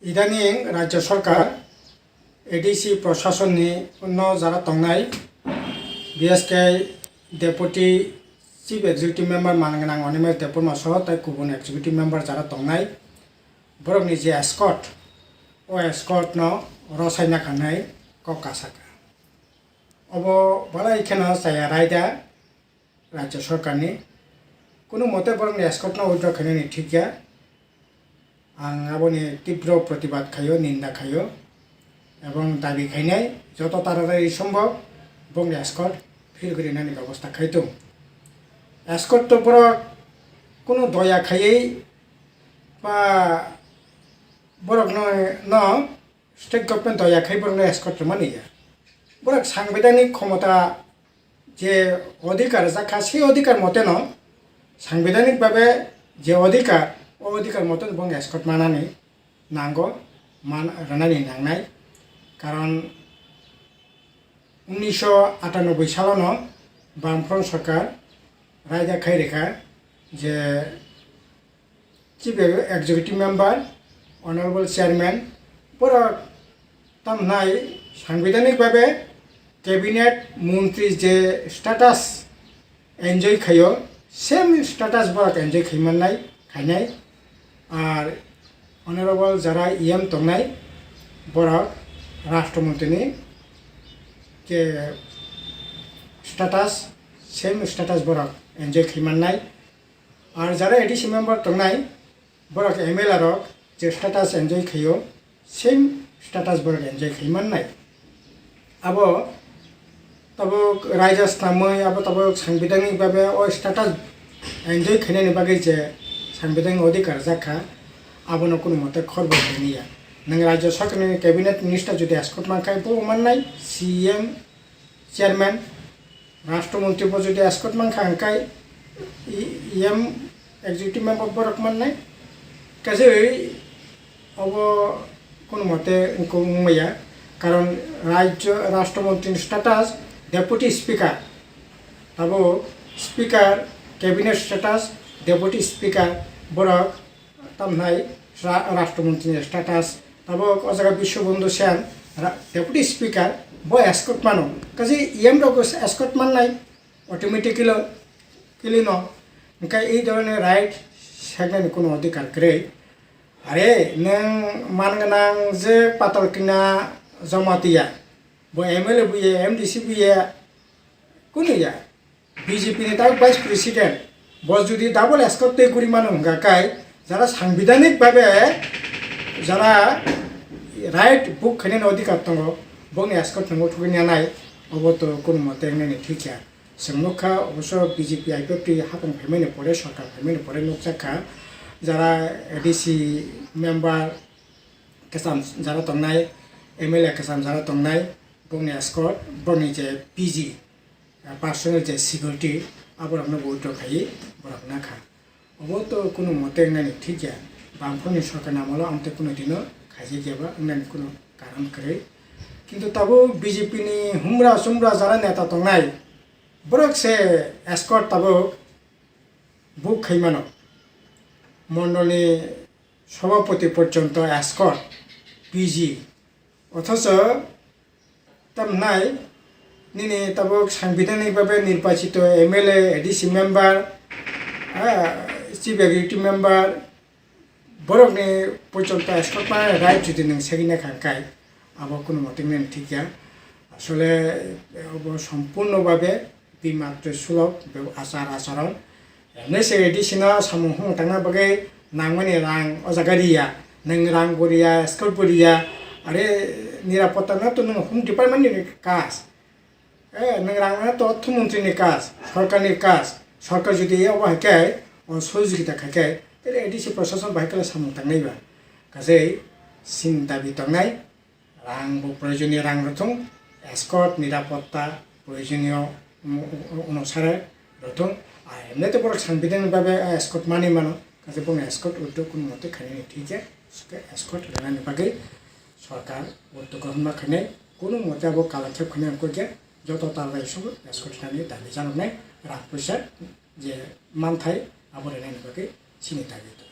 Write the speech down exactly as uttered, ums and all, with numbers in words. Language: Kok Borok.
Idaning Rajya Sarkar, A D C proshasonni no jara tongnai, B S K Deputy Chief Executive Member manang gwnang Animesh Debbarma soho tai kubun Executive Member jara tongnai, borokni je escort, o escort no rwsai nakha hinwi kok kasaka. Obo balai kheno chaya raida Rajya Sarkarni. Kunu mote borokni escort no withdraw khainani thik ya. Ang aboni tibro protibad khaio, ninda khaio, ebong dabi khainai joto taratari sombhob bongni escort phil grinani bebosta khaitung. Escort to borok kunu doya khaiwi ba borokno, no state government doya khai borokno escort rwmani ya. Borok sangbidhanik khomota je odhikar jakha, sei odhikar moteno, sangbidhanik babe je odhikar, o odhikar moteno bong escort manani nango, man, rwnani nangnai. Karon unnisho atanoboi salono Bamfront Sarkar raida khai rikha je Chief Executive Member, Honorable Chairman, borok tamhnai sangbidhanik babe cabinet montri je status enjoy khaio, same status borok enjoy khaimannai, khainai. Ar Honorable jara E M tongnai, borok Rashtra Montri ni je status, same status borok enjoy khaimannai. Ar jara A D C member tongnai, borok M L A rok je status enjoy khaio, same status borok enjoy khai mannai. Abo tabuk raida snamwi, abo tabuk sangbidhanik babe o status enjoy khainani bagwi je sangbidhanik odhikar jakha, abono kunu mote khorbo khainiya. Nwng Rajya Sarkarni cabinet minister jodi escort mankha, bo mannai, C M, chairman, Rashtra Montri bo jodi escort mankha, hwnkhe E M executive member borok mannai. Kaisa obo kunu mote wngkuk wngmaya, karon Rajya Rashtra Montri ni status Deputy Speaker, abo Speaker, cabinet status Deputy Speaker, borok tamhnai Ra-, Rashtra Montri ni status, tabuk o jaga Biswabandhu Sen, ra-, Deputy Speaker, bo escort mano. Kaisa E M rok escort mannai automatically, kili no. Hwnkhe ei dhoroner right seknani kuno odhikar kwrwi. Are nwng man gwnang je Patalkina Jamatia, bo M L A buya, M D C buya, kunu ya. B J P ni tabuk Vice President, bo jodi double escort tei guri mano hwnga kai, jara sangbidhanik babe jara right book khainani odhikar tongo, bokni escort nwngo thugwi nanai, obo to kunu mote wngnani thik ya. Chwng nukha, oboso B J P I P F T hapung phaimani pore, sorkar phaimani pore nukjakha, jara A D C member kwcham jara tongnai, M L A kwcham jara tongnai, bokni escort, bokni je P G, personal je security, aborokno bo withdraw khaiwi borok nakha. Obo to kunu mote wngnani thik ya. Bamfront ni sorkar ni amolo amtwi kunu dino khaijak ya ba wngnani kunu karon kwrwi. Kintu tabuk B J P ni humra sumra jara neta tongnai, borok se escort tabuk book khai mano. Mondol ni sobhapoti porjonto escort, P G. Othocho tamnai nini tabuk sangbidhanik babe nirbachito M L A, A D C member, ah, Chief Executive Member, borokni porjonto escort ma right jodi nwng segwi nakha hwnkhe abo kunu mote wngnani thik ya. Asole obo sompurno babe bimatwi sulok, be-, achar acharon. Emne se A D C no samung humung tangna bagwi nangmani rang o jaga riya, nwng rang bo riya, escort bo riya, are nirapotta no to nwng home department ni kaj. Eh, nwng rang no to ortho montri ni kaj, sorkar ni kaj, sorkar jodi obo hai khe, o sohojogita khai khe, tele A D C prosason bahai khe samung tangnai ba. Kajei chini dabi tongnai, rang bo proyojoniyo rang rwthung, escort, nirapotta proyojoniyo, um, um, onusare rwthung. Ar emne to borok sangbidhan ni bagwi, ah, escort manwi mano, kaisa bongni escort withdraw kunu mote khainani thik ya, escort rwnani bagwi sorkar withdraw kaham ma khainai, kunu mote abo kalangkhep khainai wngkha khe joto tal bai sugo escort rwnani dabi janoknai, rang puisa je manthai abo rwnani bagwi chini dabi tongo.